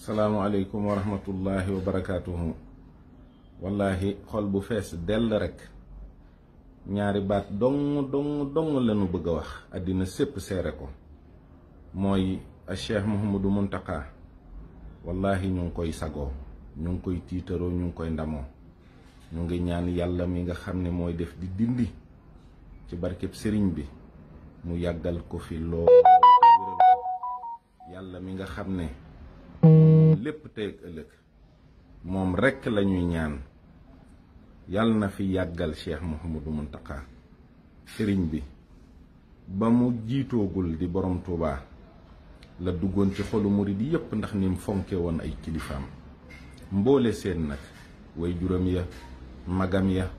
salaamualeykum wa rahmatullahi wa barakaatuhu. wallahi xol bu fees dell rek ñaari baat dong lañu bëgg a wax àddina sépp seere ko mooy a Cheikh Mouhamadou Mountakha. wallahi ñu ngi koy sagoo, ñu ngi koy tiitaroo, ñu ngi koy ndamoo. ñu ngi ñaan yàlla mi nga xam ne mooy def di dindi ci barkeb sëriñ bi mu yàggal ko fi lool wéral ko. yàlla mi nga xam ne lépp tey ak ëllëg moom rekk lañuy ñaan yàlla na fi yàggal Cheikh Mouhamadou Mountakha. sëriñ bi ba mu jiitoogul di borom Tuubaa la duggoon ci xolu murid yépp ndax ni mu fonke woon ay kilifaam mboole seen nag way juróom ya magam ya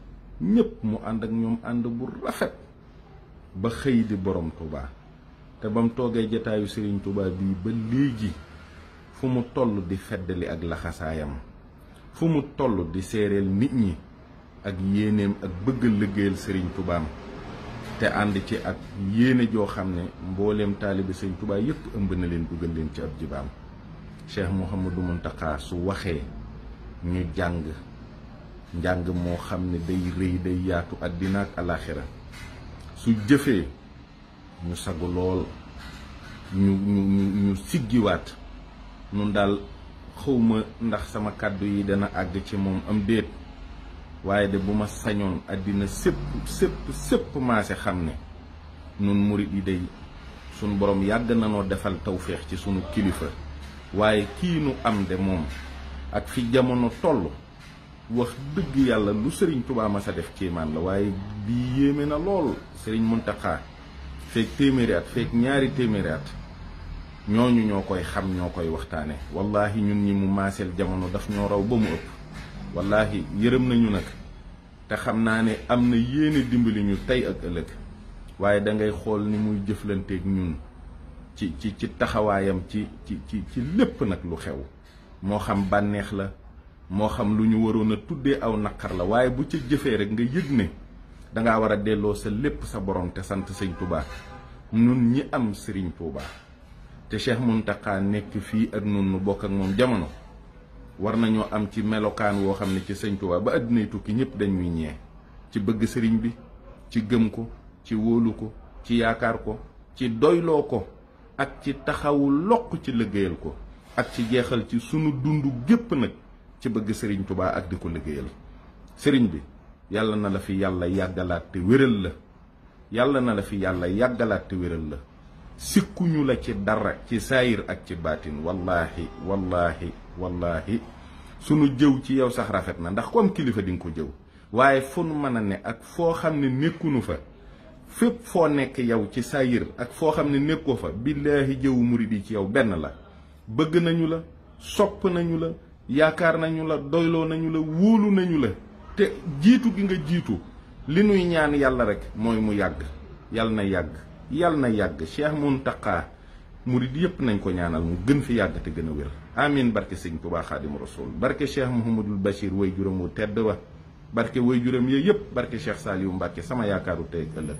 ñépp mu ànd ak ñoom ànd bu rafet ba xëy di borom Tuubaa. te ba mu toogee jataayu sëriñ Tuubaa bii ba léegi fu mu toll di feddali ak laxasaayam, fu mu toll di séeréel nit ñi ak yéeneem ak bëgg liggéeyal sëriñ Tuubaam te ànd ci ak yéene joo xam ne mbooleem taalibe sëriñ Tuubaa yépp ëmb na leen dugal leen ci ab jibaam. Cheikh Mouhamadou Mountakha su waxee ñu jàng njàng moo xam ne day rëy day yaatu àddina ak alaaxira, su jëfee ñu sagu lool ñu siggiwaat. nun daal xawma ndax sama kàddu yi dana àgg ci moom am déet, waaye de bu ma sañoon àddina sépp maase xam ne nun murit yi day sunu borom yàgg na noo defal tawféex ci sunu kilifa, waaye kii nu am de moom ak fi jamono toll wax dëgg yàlla lu sëriñ Tuubaa ma sa def kéemaan la, waaye bii yéeme na lool. sëriñ Mountakha feek téeméeri at feek ñaari téeméeri at ñooñu ñoo koy xam, ñoo koy waxtaane. wallahi ñun ñi mu maaseel jamono daf ñoo raw ba mu ëpp. wallahi yërëm nañu nag te xam naa ne am na yéene dimbali ñu tey ak ëllëg, waaye da ngay xool ni muy jëflanteeg ñun ci taxawaayam ci lépp nag lu xew, moo xam bànneex la moo xam lu ñu waroon a tuddee aw naqar la, waaye bu ca jëfee rek nga yëg ne dangaa war a delloo sa lépp sa borom te sant sëñ Tuubaa. nun ñi am sëriñ Tuubaa te Cheikh Mountakha nekk fii ak nun nu bokk ak moom jamono war nañoo am ci melokaan woo xam ne ci sëñ Tuubaa ba àddinay tukki ñëpp dañuy ñee ci bëgg sëriñ bi, ci gëm ko, ci wóolu ko, ci yaakaar ko, ci doyloo ko, ak ci taxawu lokk ci liggéeyal ko, ak ci jeexal ci sunu dundu gépp nag ci bëgg sëriñ Tuubaa ak di ko liggéeyal. sëriñ bi yàlla na la fi yàlla yàggalaat te wéral la, yàlla na la fi yàlla yàggalaat te wéral la. sikkuñu la ci dara ci saayir ak ci baatin. wallahi sunu jëw ci yow sax rafet na, ndax comme kilifa di nga ko jëw, waaye fu nu mën a ne ak foo xam ne nekkunu fa, fépp foo nekk yow ci saayir ak foo xam ne nekkoo fa, billaahi jëwu murid yi ci yow benn la. bëgg nañu la, sopp nañu la, yaakaar nañu la, doyloo nañu la, wóolu nañu la. te jiitu gi nga jiitu li nuy ñaan yàlla rek mooy mu yàgg. yàlla na yàgg Cheikh Mountakha murid yépp nañ ko ñaanal mu gën fi yàgg te gën a wér. amin barke sëñ Tuubaa Xaadimu Rasuul, barke Cheikh Mouhamadul Bachir way juram wu tedd wa, barke way juram yee yépp, barke Cheikh Saliou Mbàkke sama yaakaaru tey ëllëg.